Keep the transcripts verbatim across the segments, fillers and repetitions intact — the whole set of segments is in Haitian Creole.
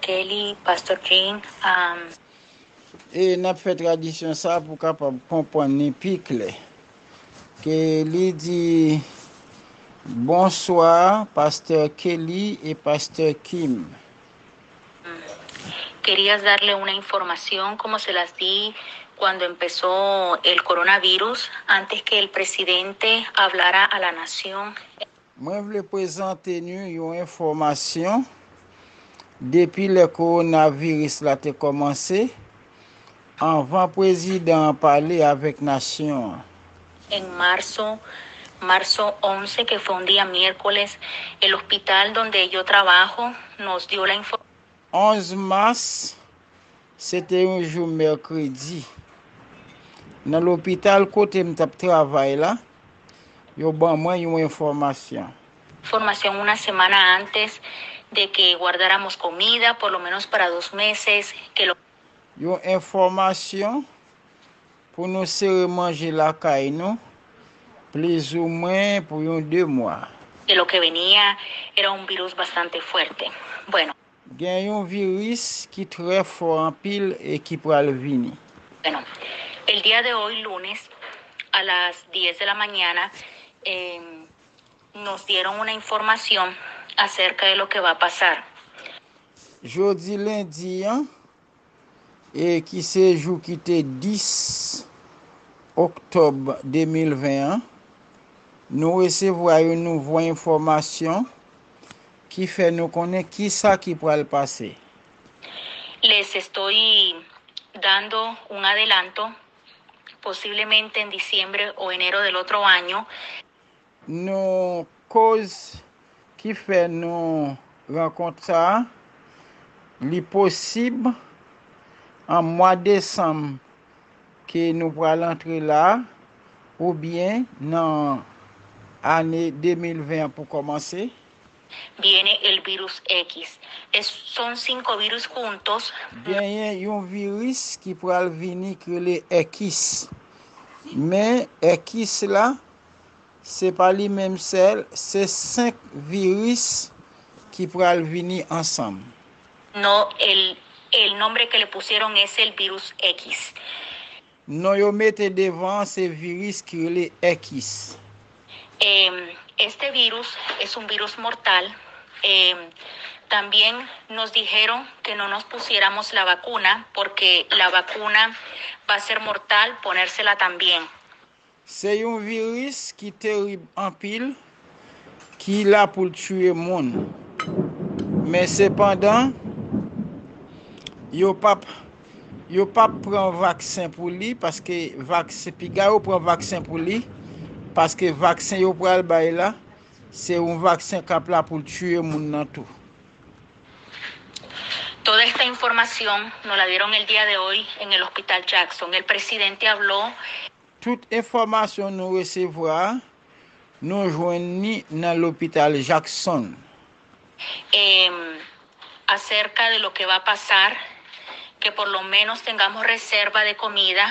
Kelly, Pastor Jean, um, E n ap fè tradisyon sa pou kapab konprann li pi klè. Ke li di, "Bonswa, Pastè Kelly e Pastè Kim." Querías darle una información como se las di cuando empezó el coronavirus, antes que el presidente hablara a la nación. Mwen vle prezante nou yon enfòmasyon depi lè kowonaviris la te kòmanse, anvan prezidan an pale avèk nasyon an. En marzo, marzo once, que fue un día miércoles, el hospital donde yo trabajo nos dio la información. Onz mas, se te yon jou mèkredi. Nan lopital kote m t ap travay la, yo ban mwen yon enfòmasyon. Información una semana antes de que guardáramos comida, por lo menos para dos meses, que lo Yon enfòmasyon pou nou sere manje lakay nou, plizoumwen pou yon de mwa. Que lo que venía era un virus bastante fuerte. Bueno. Gen yon viris ki trè fò anpil e ki pral vini. Bueno, el día de hoy, lunes, a las diez de la mañana, em, nos dieron una información acerca de lo que va a pasar. Jodi lendi an, e ki se jou ki te dis oktòb de mil ven an, nou resevwa yon nouvo enfòmasyon ki fè nou konnen ki sa ki pral pase. Les estoy dando un adelanto, posiblemente en diciembre o enero del otro año. Nou koz ki fè nou rankont sa a, li posib an mwa desanm ke nou pral antre la, oubyen nan ane de mil ven an pou kòmanse. Viene el virus X. Es, son cinco virus juntos. Genyen yon viris ki pral vini ki rele X. Men X la, se pa li menm sèl, se senk viris ki pral vini ansanm. No, el, el nombre que le pusieron es el virus X. Non yo mete devan an se viris ki rele X. Em, este virus es un virus mortal. Em, también nos dijeron que no nos pusiéramos la vacuna porque la vacuna va a ser mortal ponérsela también. Se yon viris ki terib anpil, ki la pou l tiye moun. Men sepandan, yo p ap, yo p ap pran vaksen pou li, paske vaksen, piga yo pran vaksen pou li, paske vaksen yo pral bay la, se yon vaksen k ap la pou l tiye moun nan tou. Toda esta información nos la dieron el día de hoy en el Hospital Jackson. El presidente habló. Tout enfòmasyon nou resevwa, nou jwenn ni nan lopital Jackson. Em, acerca de lo que va a pasar, que por lo menos tengamos reserva de comida.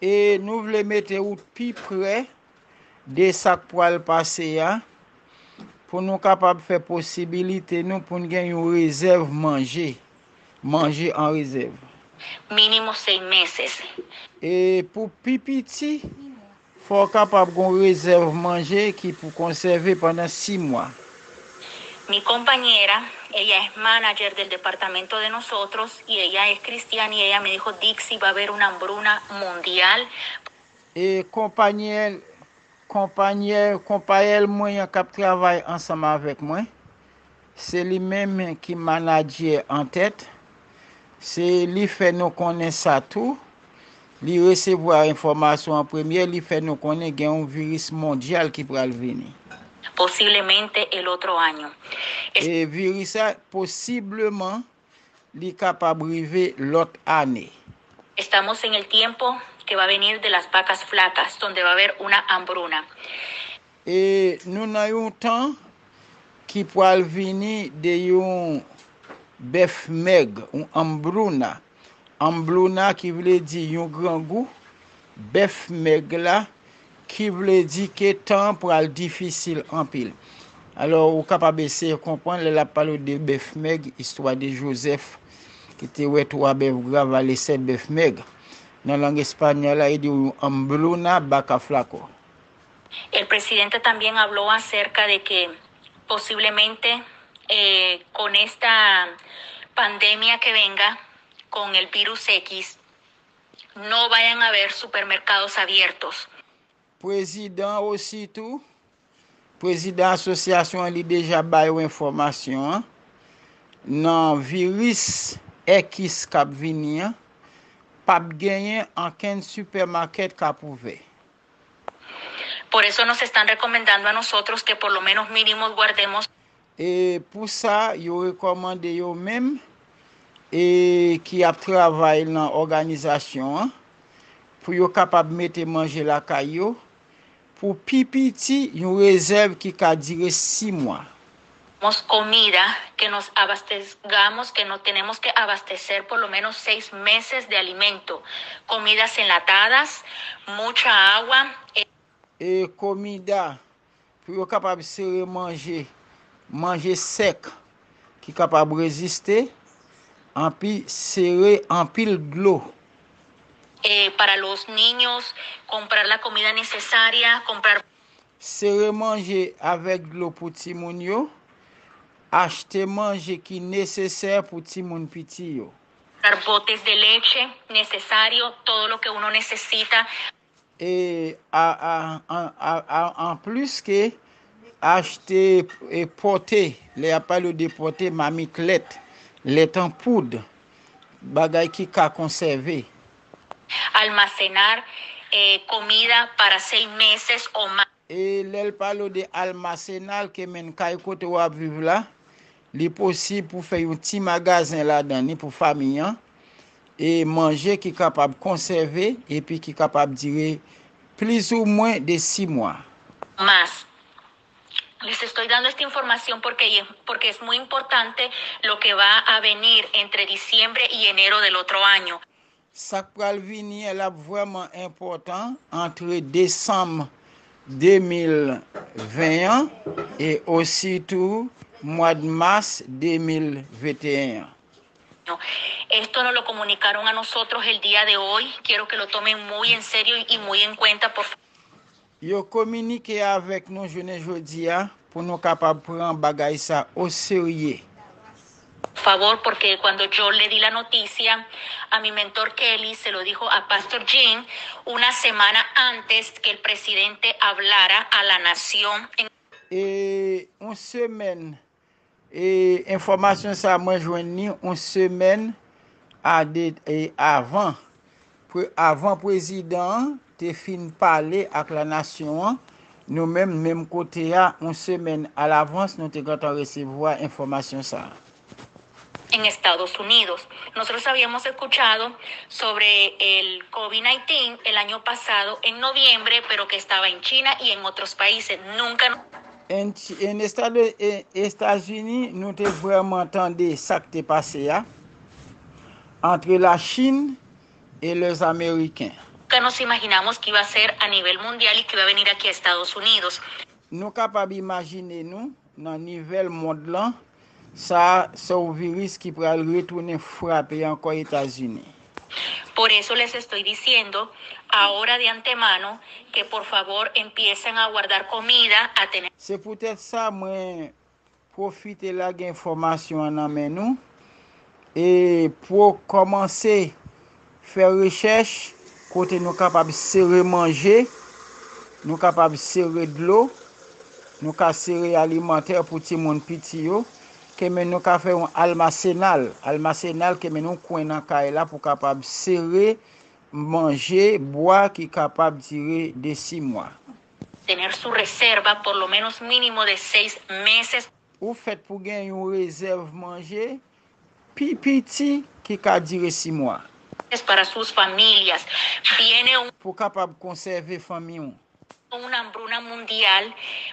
E nou vle mete ou pi prè de sa k pral pase a, pou nou kapab fè posibilite nou pou n gen yon rezèv manje, manje an rezèv. Mínimo seis meses. E pou pi piti, fò w kapab gen yon rezèv manje ki pou konsève pandan sis mwa. Mi compañera, ella es manager del departamento de nosotros y ella es cristiana y ella me dijo, Dixie, va a haber una hambruna mundial. E konpanyè, konpanyè, konpayèl mwen an k ap travay ansanm avèk mwen, se li menm ki manadjè an tèt, se li fè nou konnen sa tou. Li resevwa enfòmasyon an premye, li fè nou konnen gen yon viris mondyal ki pral vini. Posiblemente el otro año. E viris sa, posibleman, li kapab rive lòt ane. Estamos en el tiempo que va a venir de las vacas flacas, donde va a haber una hambruna. E nou nan yon tan ki pral vini de yon bèf mèg, yon hambruna. Hambruna ki vle di yon grangou, bèf mèg la, ki vle di ke tan an pral difisil anpil. Alò, ou kapab eseye konprann lè l ap pale w de bèf mèg, istwa de Jozèf ki te wè twa bèf gra vale sèt bèf mèg. Nan lang espanyòl la, e di w hambruna vaca flaca. El presidente también habló acerca de que posiblemente eh, con esta pandemia que venga, con el virus X, no vayan a haber supermercados abiertos. Prezidan osi tou, prezidan asosyasyon an, li deja ba yo enfòmasyon an. Nan viris X k ap vini an, p ap genyen ankenn sipèmakèt k ap ouvè. Por eso nos están recomendando a nosotros que por lo menos mínimo guardemos E pou sa, yo rekòmande yo menm e ki ap travay nan òganizasyon an pou yo kapab mete manje lakay yo pou pi piti yon rezèv ki ka dire sis mwa. Comida, que nos abastezcamos, que nos tenemos que abastecer por lo menos seis meses de alimento, comidas enlatadas, mucha agua. E comida, pou yo kapab sere manje, manje sèk ki kapab reziste, anpi sere anpil dlo. Eh, para los niños, comprar la comida necesaria, comprar Sere manje avèk dlo pou timoun yo, achte manje ki nesesè pou timoun piti yo. Botes de leche necesario, todo lo que uno necesita. E a, a, an, a, a, anplis ke achte e pòte, lè y ap pale de pòte, mamit lèt, lèt an poud, bagay ki ka konsève. Almacenar eh, comida para seis meses o más. E lè l pale w de almasenal, ke menm kay kote w ap viv la, li posib pou fè yon ti magazen ladan li pou fanmi an, e manje ki kapab konsève epi ki kapab dire plizoumwen de sis mwa. Más. Les estoy dando esta información porque, porque es muy importante lo que va a venir entre diciembre y enero del otro año. Sa k pral vini an, l ap vrèman enpòtan antre desanm de mil ven an e ositou mwa d mas de mil venteyen an. Esto nos lo comunicaron a nosotros el día de hoy. Quiero que lo tomen muy en serio y muy en cuenta, por favor. Yo kominike avèk nou jounen jodi a pou nou kapab pran bagay sa oserye. Favor, porque cuando yo le di la noticia a mi mentor Kelly, se lo dijo a Pastor Jim una semana antes que el presidente hablara a la nación. En... E yon semèn, e enfòmasyon sa a mwen jwenn li yon semèn a de, e avan, pre, avan prezidan an te fin pale ak lanasyon an, nou menm, menm kote a, yon semèn alavans, nou te gentan resevwa enfòmasyon sa a. En Estados Unidos. Nosotros habíamos escuchado sobre el COVID nineteen el año pasado en noviembre, pero que estaba en China y en otros países. Nunca. En, en Estado, en Etazini, nou te vrèman tande sa k te pase a, antre Lachin e lèzameriken. Nunca nos imaginamos que iba a ser a nivel mundial y que iba a venir aquí a Estados Unidos. Nou kapab imajine nou, nan nivel mond lan, sa a se yon viris ki pral retounen frape ankò Etazini. Por eso les estoy diciendo ahora de antemano que por favor empiecen a guardar comida, a tener. Se poutèt sa mwen pwofite lage enfòmasyon an nan men nou e pou kòmanse fè rechèch kote nou kapab sere manje, nou kapab sere dlo, nou ka sere alimantè pou timoun piti yo, ke men nou ka fè yon almasenal, almasenal ke men yon kwen nan kay la pou kapab sere manje, bwa ki kapab dire de sis mwa. Tener su reserva por lo menos mínimo de seis meses. Ou fèt pou gen yon rezèv manje pi piti ki ka dire sis mwa. Para sus familias. Viene un... Pou kapab konsève fanmi w. Una hambruna mundial.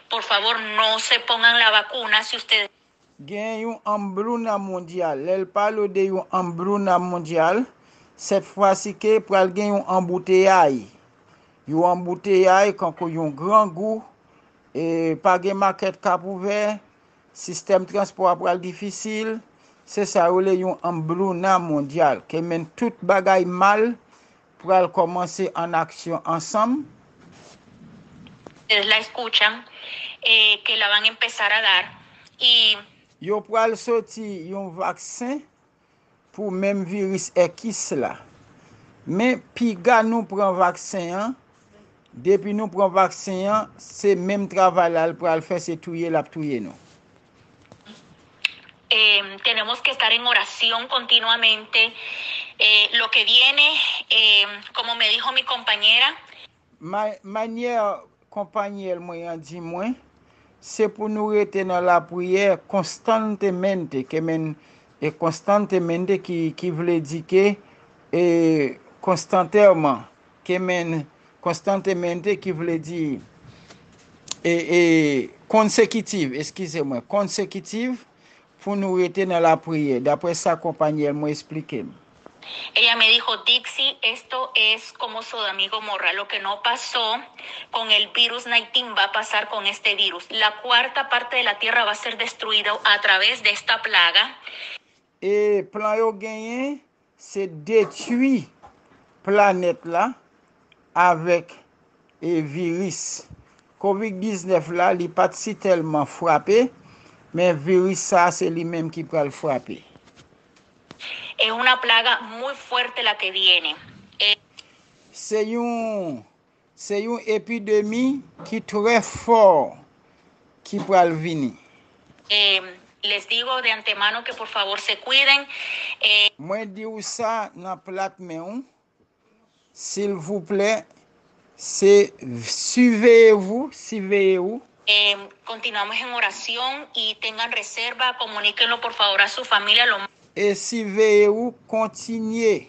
Por favor, no se pongan la vacuna si ustedes... Gen yon hambruna mondyal. Lè l pale w de yon hambruna mondyal, sèt fwa si ke pral gen yon anbouteyay. Yon anbouteyay kankou yon grangou E pa gen makèt k ap ouvè, sistèm transpò a pral difisil, se sa yo rele yon hambruna mondyal, ke men tout bagay mal pral kòmanse an aksyon ansanm. Ustedes la escuchan, eh, que la van a empezar a dar y Yo pral soti yon vaksen pou menm viris X la. Men piga nou pran vaksen an, depi nou pran vaksen an, se menm travay la l pral fè, se touye l ap touye nou. Eh, tenemos que estar en oración continuamente. Eh, lo que viene, eh, como me dijo mi compañera, Ma, manyè konpanyèl mwen an di mwen, se pou nou rete nan lapriyè constantemente, ke men, e constantemente ki, ki vle di ke, e konstantèman, ke men constantemente ki vle di, e, e konsekitiv, eskize mwen, konsekitiv, pou nou rete nan lapriyè, daprè sa konpanyèl mwen esplike m. Ella me dijo, Dixie, esto es como Sodoma y Gomorra. Lo que no pasó con el virus nineteen va a pasar con este virus. La cuarta parte de la tierra va a ser destruida a través de esta plaga. E plan yo genyen, se detwi planèt la avèk e viris. Kovid diznèf la, li pa t si tèlman frape, men viris sa a se li menm ki pral frape. Es una plaga muy fuerte la que viene. Eh, Se yon, se yon epidemi ki trè fò ki pral vini. Eh, les digo de antemano que por favor se cuiden. Eh, Mwen di w sa nan plat men w, silvouplè, se siveye vou, siveye w. Eh, continuamos en oración y tengan reserva, comuníquenlo por favor a su familia lo más. E siveye w, kontinye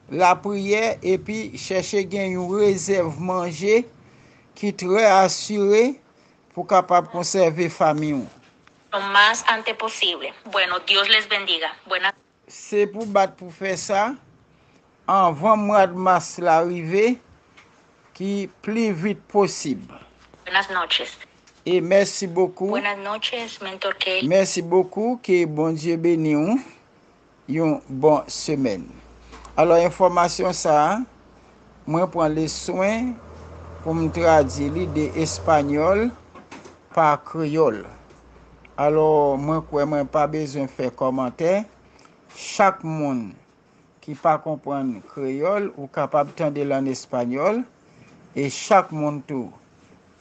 lapriyè epi chèche gen yon rezèv manje ki trè asire pou kapab konsève fanmi w. Lo más antes posible. Bueno, Dios les bendiga. Buenas. Se pou bat pou fè sa anvan mwa mas la rive, ki pli vit posib. Buenas noches. E mèsi bokou. Buenas noches, Mentor Kelly. Mèsi bokou, ke Bondye beni w. Yon bon semèn. Alò, enfòmasyon sa a, mwen pran leswen pou m tradui li de espanyòl pa kreyòl. Alò, mwen kwè mwen pa bezwen fè kòmantè. Chak moun ki pa konprann kreyòl, ou kapab tande l ann espanyòl, e chak moun tou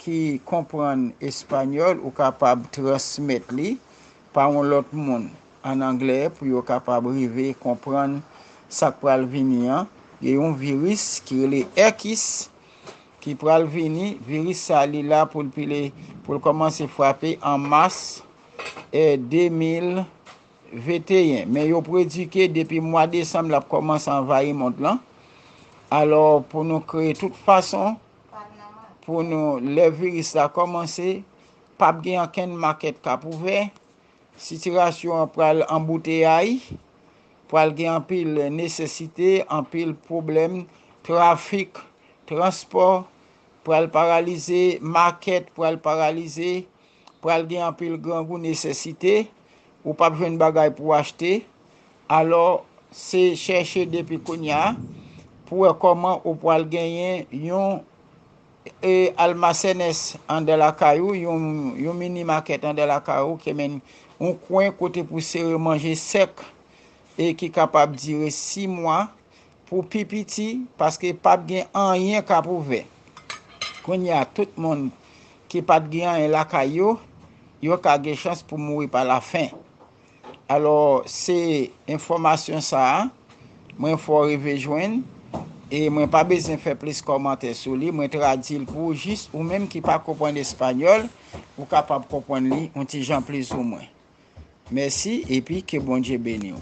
ki konprann espanyòl, ou kapab transmèt li pa yon lòt moun ann anglè pou yo kapab rive konprann sa k pral vini an. Gen yon viris ki rele X ki pral vini. Viris sa a, li la pou l pile, pou l kòmanse frape an mas, eh, de mil venteyen. Men yo predi ke depi mwa desanm, l ap kòmanse anvayi mond lan. Alò, pou nou kreye tout fason, pou nou, lè viris la kòmanse, p ap gen ankenn makèt k ap ouvè. Sitiyasyon an pral anbouteyay, pral gen anpil nesesite, anpil pwoblèm, trafik, transpò, pral paralize, makèt pral paralize, pral gen anpil grangou, nesesite, ou p ap jwenn bagay pou w achte. Alò, se chèche depi kounye a pou wè kòman ou pral genyen yon, e, almasenes anndan lakay ou, yon, yon mini makèt anndan lakay ou, ke men yon kwen kote pou sere manje sèk e ki kapab dire sis mwa pou pi piti, paske p ap gen anyen k ap ouvè. Kounye a, tout moun ki pa t gen anyen lakay yo, yo ka gen chans pou mouri pa lafen. Alò, se enfòmasyon sa a, mwen fè w rive jwenn, e mwen pa bezwen fè plis kòmantè sou li, mwen tradui l pou ou, jis ou menm ki pa konprann espanyòl, ou kapab konprann li yon ti jan plis ou mwen. Mèsi, epi ke Bondye beni w.